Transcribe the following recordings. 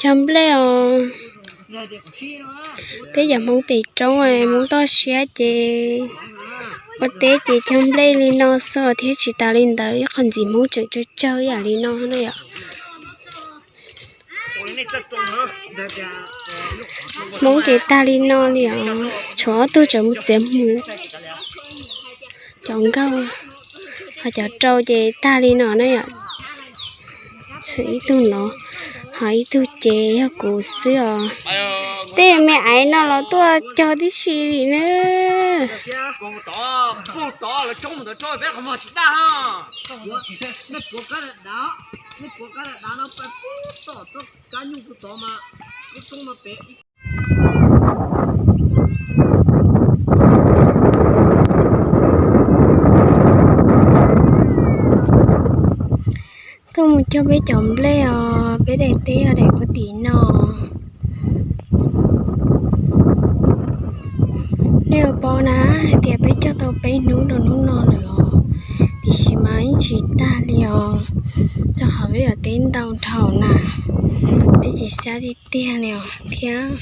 Cog nplej os. Peb cov Hmoob pem roob, Hmoob toj siab ces ua teb ces cog nplej li no xwb thiab tsis tas li ntawd, ib qho ntxiv Hmoob tseem tsawg tsawg ib yam li no na yom. Hmoob ces tag li no li os, tshuav ob tug tseem mus txiav hmuv. Cov nkauj, ho cov rau ces tag li no na yom. Tshuav ib tug no, ho ib tug ces yog kuv xwb os. Tej me aiv no los tuaj cog tib si li na. Tuaj mus cog peb cov nplej os, peb daim teb yog daim puag tim no. Nej yuav paub na, hais tias peb cog tau peb hnub rau hnub no lawm os, tiam sis mas yeej tsis tag li os, rau qhov peb cov teb ntau dhau na, peb ces sab tiag tiag li os thiab.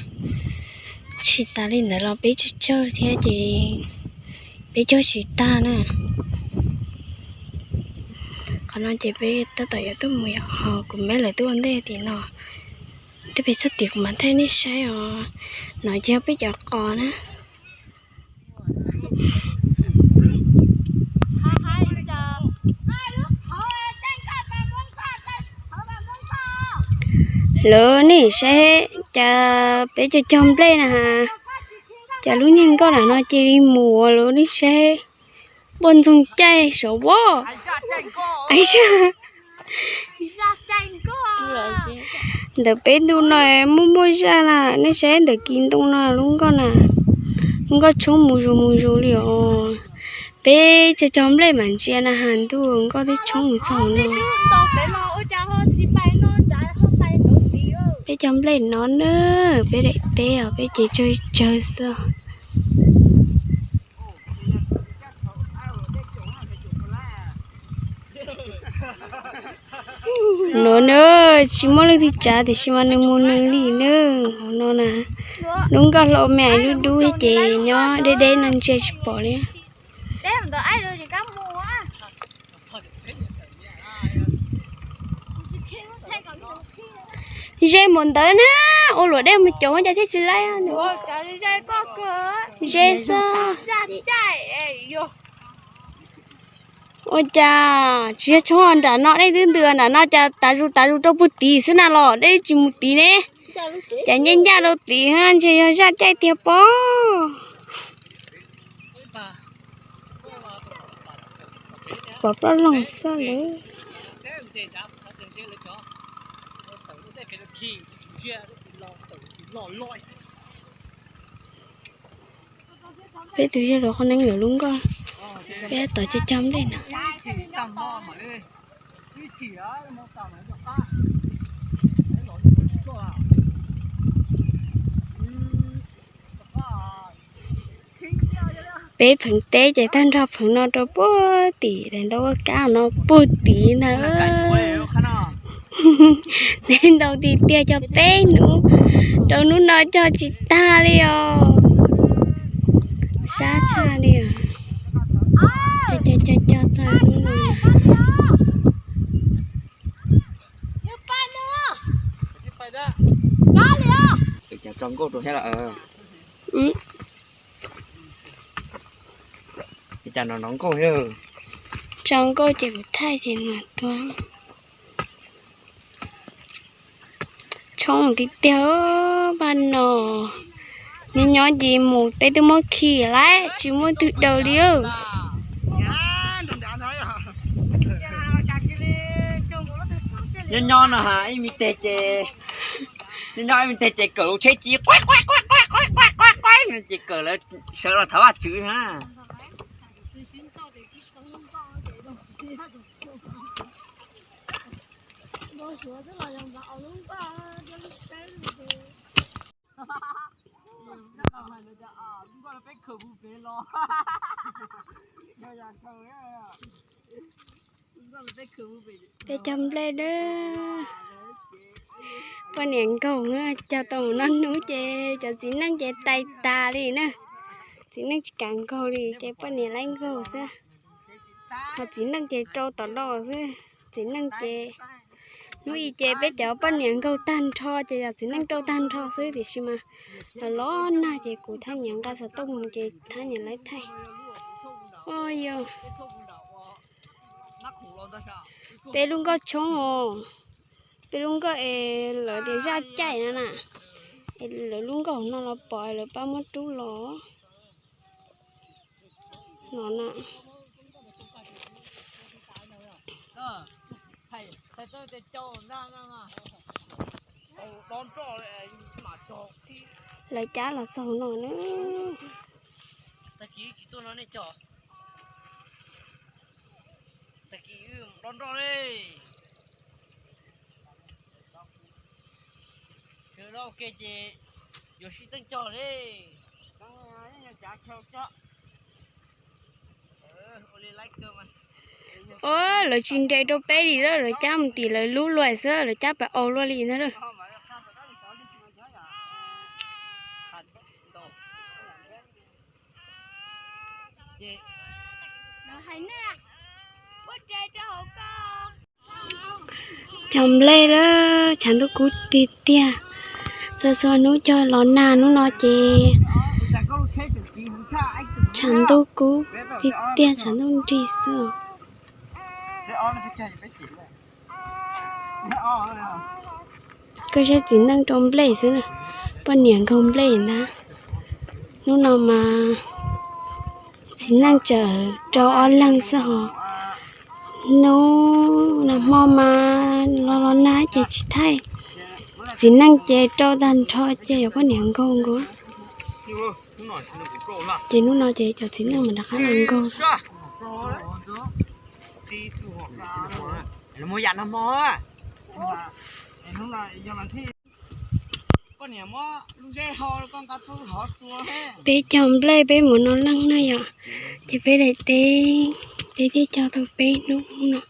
Tsis tas li ntawd los peb tsawg tsawg thiab ces peb cog tsis tag na. Qhov no ces peb tab tom yuav tuaj mus yom, ho kuv me lawv tuaj ua ntej tim no. Twb pem txog tim kuv mam thaij nej saib os. No ces yog peb cov qos na. Lawv nej saib, cas peb cog cog nplej na has, cas lub niag nkoj na no cia li mus lawm nej saib. Npoj ntxoog caij saum voj. Ntawm peb ntu no muaj muaj zaj na, nej saib ntawm kis ntoo no lub nkoj na, lub nkoj tshoob mus zus mus zus li os. Peb cog cog nplej mam ntsia na has ntuj nkoj twb tshoob mus txog no. Peb cog nplej no na, peb daim teb os, peb ces tsawg tsawg xwb. No na, tsis muaj leej twg tsav tiam sis mas nws mus nws li na. Hauv no na, lub nkoj hlau me dub dub ces nyob deb deb no ntsia tsis pom li. Ze mus ntawd na, ua luam dej mus cov cas thiaj tsis laib. Ze xwb. Ua cas tsis yog tshoob nram no, dej twb ntws nram no cas tav zus tav zus rau puag tid xwb na los dej tsis mus tid ne. Cas ncaj ncaj rau tid, ntshe yog zaj caij tiag pob. Pom ploj loog xwb lawm. Peb tus yawg laus qhov neeb yuav lub nkoj, peb tab tom cog cog nplej no. Peb pheev teb ces tag nrho pheev no rau puag tim daim ntaub ua kab no puag tid ntag. Teb ntau tiag tiag, cog peb hnub rau hnub no cog tsis tag li os. Sab tshaj li os. Cog cog cog txog hnub no. Tso nkauj ces kuv thaij ces nws tuag. Tshoob tiag tiag, paj no. Nyob nyob ces mus peb twb muab khi lawm, tsis muaj twg daws li. Nyob nyob no ib me teg ces, nyob nyob ib me teg ces kawm lub tsheb ci quaj quaj quaj quaj quaj quaj quaj no ces kawm lawv sawv los thov Vajtswv na. Peb cog nplej dawb. Poj niam nkaug, cog tau mus noj hnub ces cov txiv neej ces tais tas li na. Txiv neej tsis kam nkaug li ces poj niam laib nkaug xwb. Ho txiv neej ces rau tom no xwb. Txiv neej ces, hnub i ces peb cov poj niam nkaug tag nrho ces yog txiv neej rau tag nrho xwb, tiam sis mas los los nag ces kuv thab nyiam nqa xov tooj mus ces thab nyiam laib thaij. Ua yog peb lub nkoj tshoob os, peb lub nkoj es lawv tias zaj caij no na, es lawv lub nkoj no los pom lawv pab muab rub los no na. Lawv cab los txog no na. Ua, lawv tsis nres rau peb li lawm, lawv cab mus tim lawv lub luaj xwb, lawv cab pais au luaj li ntag lawm. Cog nplej lawm, tshav ntuj kub tiag tiag. Txhua txhua hnub cog los nag, hnub no ces tshav ntuj kub tiag tiag, tshav ntuj nrig xwb. Koj saib txiv neej rau nplej xwb, poj niam nkaug nplej ntag. Hnub no mas txiv neej tseem rau ob leeg xwb hos. Hnub nag hmo mas los los nag ces tsis thaij. Txiv neej ces rau tag nrho ces yog poj niam nkaug nkaus. Ces hnub no ces cov txiv neej mas rov qab los nkaug. Peb cog nplej peb mus no leej na yom, ces peb daim teb peb thiaj cog tau peb hnub no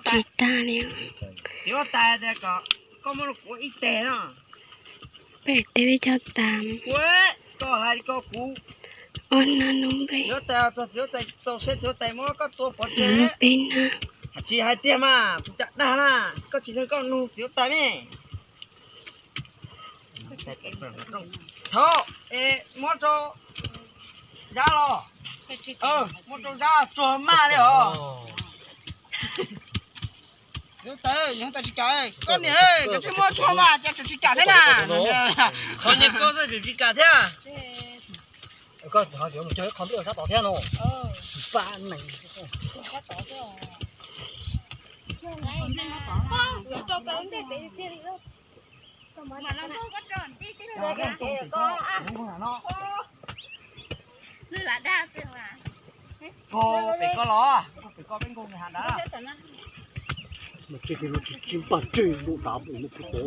tsis tag li. Peb daim teb peb cog tas ob hnub nplej. Peb hnub. Tsis hais tiag mas kuv cam dag na, koj tsis yog koj nug txiv huab tais me. Thov es muab rau Zab los, muab rau Zab tsuag maj li os. Txiv huab tais, tsis kam, koj niam, koj tsis muab tsuag maj ces tsis kam thiab na. Qhov niag koj tsis kam thiab. Koj mus cog ib qho nplej sab tod thiab no. Pem koj los, pem koj peb nkaug nws has ntawd. Mas tsis tsis npaj tseg npaj dav mus no puv tod.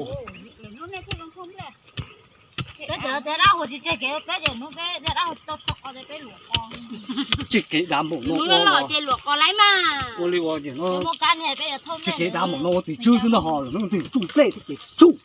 Tseg kev dav mus no. Ua li ua no, tseg kev dav mus no ua txiv tswb xwb no ho lwm hnub twg tsuj nplej thiab ces tsuj.